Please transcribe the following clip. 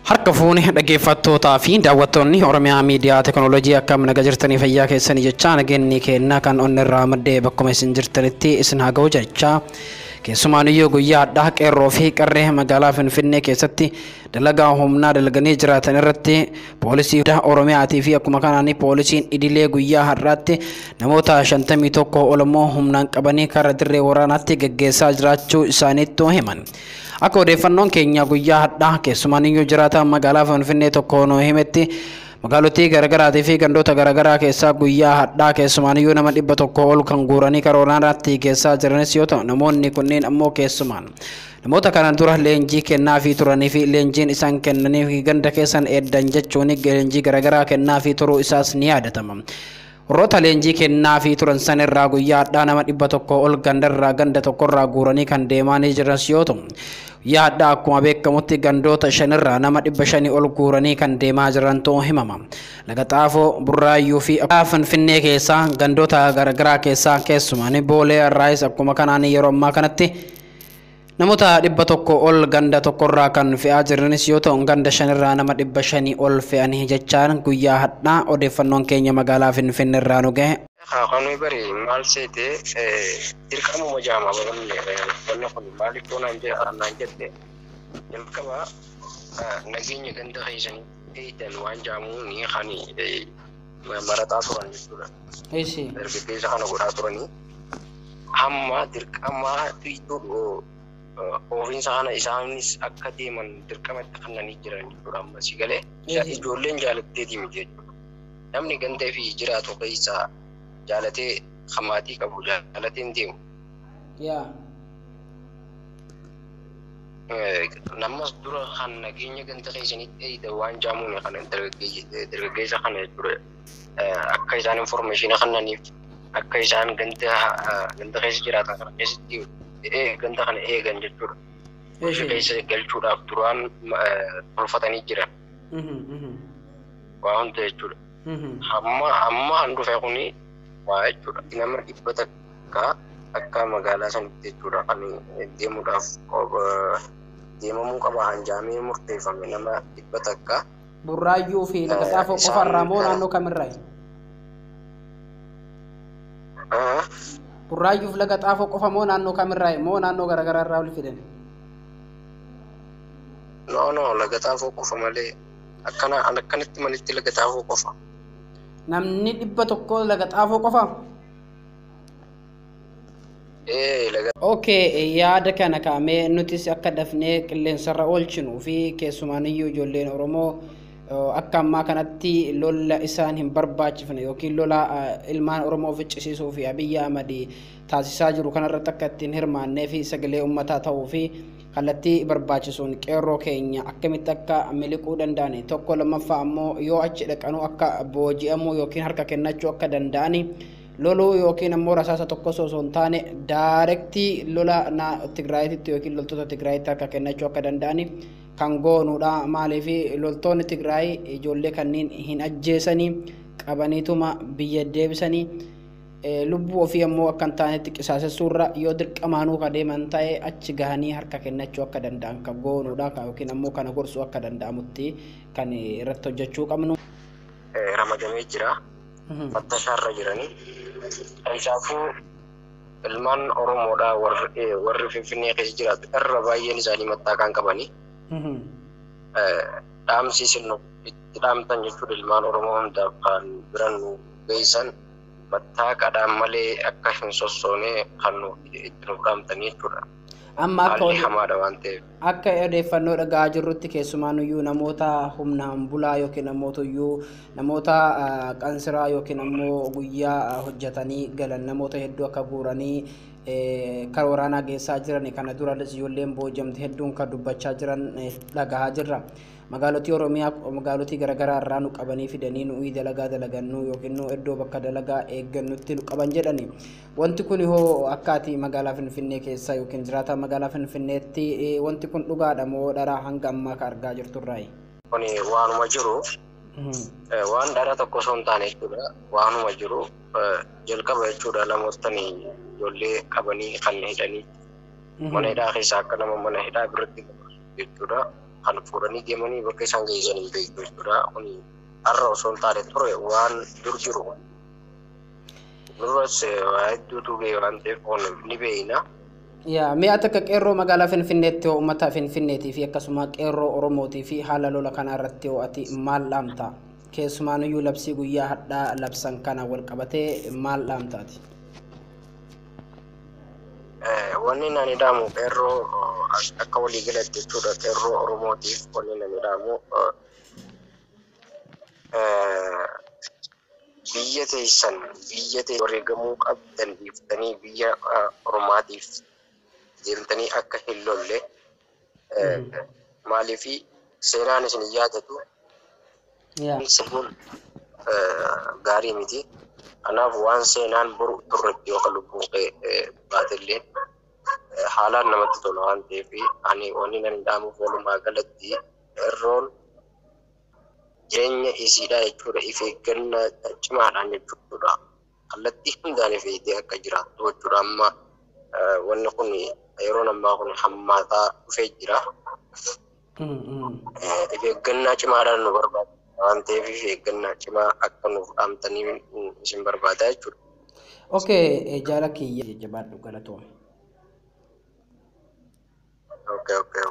Harka fuuni dhaggeeffattootaa fi daawwattoonni Oromiyaa Miidiyaa Teekinooloojii akkam naga jirtanii fayyaa keessanii jechaa nageenyi keenna kan onni irraa maddee bakkuma isin jirtanitti isin haa ga'u jechaa keessumaaniyyuu guyyaa hadhaa qeerroo fi qarree magaalaa Finfinnee keessatti dalagaa humnaa dalaganii jiraatan irratti poolisii Oromiyaatii fi akkuma kanaan poolisiin idilee guyyaa har'aatti namoota 51 ol immoo humnaan qabanii karaa dirree waraanaatti geggeessaa jiraachuu isaaniitu himan. Akka odeeffannoon keenya guyyaa hadhaa keessumaaniyyuu jiraata magaalaa Finfinnee tokko nu himetti magaalotii garaagaraatii fi gandoota garaagaraa keessaa guyyaa hadhaa keessumaaniyyuu nama 100 ol kan guuranii karaa waraanaatti geessaa jiranis yoo ta'u namoonni kunneen ammoo keessumaan namoota kanaan dura leenjii kennaafii turanii fi leenjiin isaan kennanii ganda keessan eeddan jechuun leenjii garaagaraa kennaafii turuu isaas ni yaadatama. Warroota leenjii kennaafii turan san irraa guyyaa hadhaa nama 100 ol gandarraa ganda tokkorraa guuranii kan deemaanii jiran yoo ta'u guyyaa hadhaa akkuma beekamutti gandoota shanirraa nama 500 ol guuranii kan deemaa jirantu himama. Laga Xaafoo, Burraayyuu fi Finfinnee keessaa gandoota garaagaraa keessaa keessumaan Boolee irraayis akkuma kanaan yeroo ammaa kanatti namoota 100 ol ganda tokkorraa kan fe'aa jiranis yoo ta'u ganda shanirraa nama 500 ol fe'anii jechaan guyyaa hadhaa odeeffannoon keenya magaalaa Finfinnee irraa nu gahe. Kan bari maal seete dirqamuma jaama wanni kun maaliif naan jette jalqaba nageenya ganda keessanii eegdan waan jaamuun kan marataa turan jechuudha. Dargaggeessa kana godhaa turanii hamma dirqamaa oofinsa kana isaanis akka deeman dirqamatti kennanii jiran jechuudha. Amma si galee ijoolleen jaalatteeti miti jechuudha. Namni ganda fi jiraatu keessaa jaalatee hamaatii qabu jaalatee hin deemu. Namas dura kan nageenya ganda keessanitti eegdan waan jaamuun kana dargaggeessa kana jechuudha. Akka isaan information kennaniif akka isaan ganda keessa jiraatan kana keessatti ganda kana eegan jechuudha. Keessa galchuudhaaf duraan tolfatanii jiran. Waa hunda jechuudha. Amma han dhufe kuni waa jechuudha. Nama 100 akka magaalaa sanitti jechuudha kan deemuudhaaf deemamuu qaba hanjaamee murteeffame nama 100. Burraayyuu fi Laga Xaafoo qofarraa moo naannoo kamirraa? Burraayyuu fi Laga Xaafoo qofa moo naannoo kamirraa moo naannoo garaagaraa irraa ol fidan? No, Laga Xaafoo qofa malee akkanatti manitti Laga Xaafoo qofa. Namni 100 Laga Xaafoo qofa? Okay, yaada kana kaa'amee nutis akka dafnee qilleensarra oolchinuu fi keessumaaniyyuu ijoolleen Oromoo akka ammaa kanatti lola isaan hin barbaachifne yookiin lola ilmaan Oromoo ficcisiisuu fi Abiyyi Ahmad taasisaa jiru kanarratti akka ittiin hirmaannee fi sagalee uummataa ta'uu fi kallattii barbaachisuun qeerroo keenya akkamitti akka miliquu danda'ani tokko lammaffaa ammoo yoo achi dhaqanuu akka booji'amuu yookiin harka kennachuu akka danda'ani loluu yookiin ammoo rasaasa tokko osoo hin taane daarektii lola Tigraayitti yookiin loltoota Tigraayitti harka kennachuu akka danda'ani kan goonuudha. Maaliif loltoonni Tigraay ijoollee kanneen hin ajjeesanii qabaniituma biyya deebisanii lubbuu ofii ammoo akka hin taanetti qisaasessuurra yoo dirqamaanuu ka deeman ta'e achi gahanii harka kennachuu akka danda'an kan goonuudha yookiin ammoo kana gorsuu akka danda'amutti kan irratti hojjechuu qabnu. Ramadamee jira. Fattashaarra jiranii. Isaafuu ilmaan Oromoodhaa warri Finfinnee keessa jiraatu irra baay'een isaanii mattaa kan qabanii. Dhaamsi isin itti dhaamtan jechuudha ilmaan Oromoo hundaaf kan biran nu geessan mattaa qadhaan malee akka hin sossoone kan nu itti nuuf dhaamtanii jechuudha. Amma hamaadha waan ta'eef. Akka odeeffannoo dhaga'aa jirrutti keessumaanuyyuu namoota humnaan bulaa yookiin namoota qansiraa yookiin ammoo guyyaa hojjetanii galan namoota hedduu akka guuranii karaa waraanaa geessaa jiran kana duranis ijoolleen boojamte hedduun kan dubbachaa jiran dhagahaa jirra. Magaalotii Oromiyaa magaalotii garaagaraa irraa nu qabanii fidanii nuyi dalagaa dalagannu yookiin nu iddoo bakka dalagaa eeggannutti nu qaban jedhani. Wanti kun hoo akkaati magaalaa Finfinnee keessa yookiin jiraata magaalaa Finfinneetti wanti kun dhugaadha moo dharaa hanga ammaa ka argaa jirturraayi? Kuni waanuma jiru waan dhara tokko osoo hin taane jechuudha. Waanuma jiru jalqaba jechuudha namootni ijoollee qabanii kan hidhanii mana hidhaa keessa akka nama mana hidhaa biratti jechuudha. Kan fuudhanii deemanii bakka isaan geessan hin beektu jechuudha. Kun har'a osoo hin taane ture waan dur jiru. Nurras waa hedduutu ga'e waan ta'eef kun ni beekna. Yaa, mi'a takka qeerroo magaalaa Finfinneetti hoo, uummata Finfinneetii fi akkasuma qeerroo Oromootii fi haala lola kanaa irratti hoo ati maal dhaamta? Keessumaanuyyuu labsii guyyaa hadhaa labsan kana wal qabatee maal dhaamtaati? Wanni nani dhaamu qeerroo akka waliigalatti jechuudha, qeerroo Oromootiif wanni nani dhaamu biyya teessan, biyya teessan wareegamuu qabdan dhiiftanii biyya Oromaatiif deemtanii akka hin lolle. Maaliifi seenaan isin hin yaadatu kun gaarii miti. Kanaaf waan seenaan boru turretti yookaan lubbuun kee baatellee haalaan namatti tola waan ta'eef, ani wanni nan dhaamuuf walumaa galatti qeerroon jireenya isiidha jechuudha, if eeggannaa cimaadhaan jechuudha, kallattii hundaan if eegdee akka jiraattu jechuudha. Amma wanni kun yeroon ammaa kun hammaataa dhufee jira. If eeggannaa cimaadhaan nu barbaada waan ta'eef, if eeggannaa cimaa akka nuuf dhaamtanii isin barbaada jechuudha. Okay, jaala kiyya, jajjabaadhu, galatoome. Okay.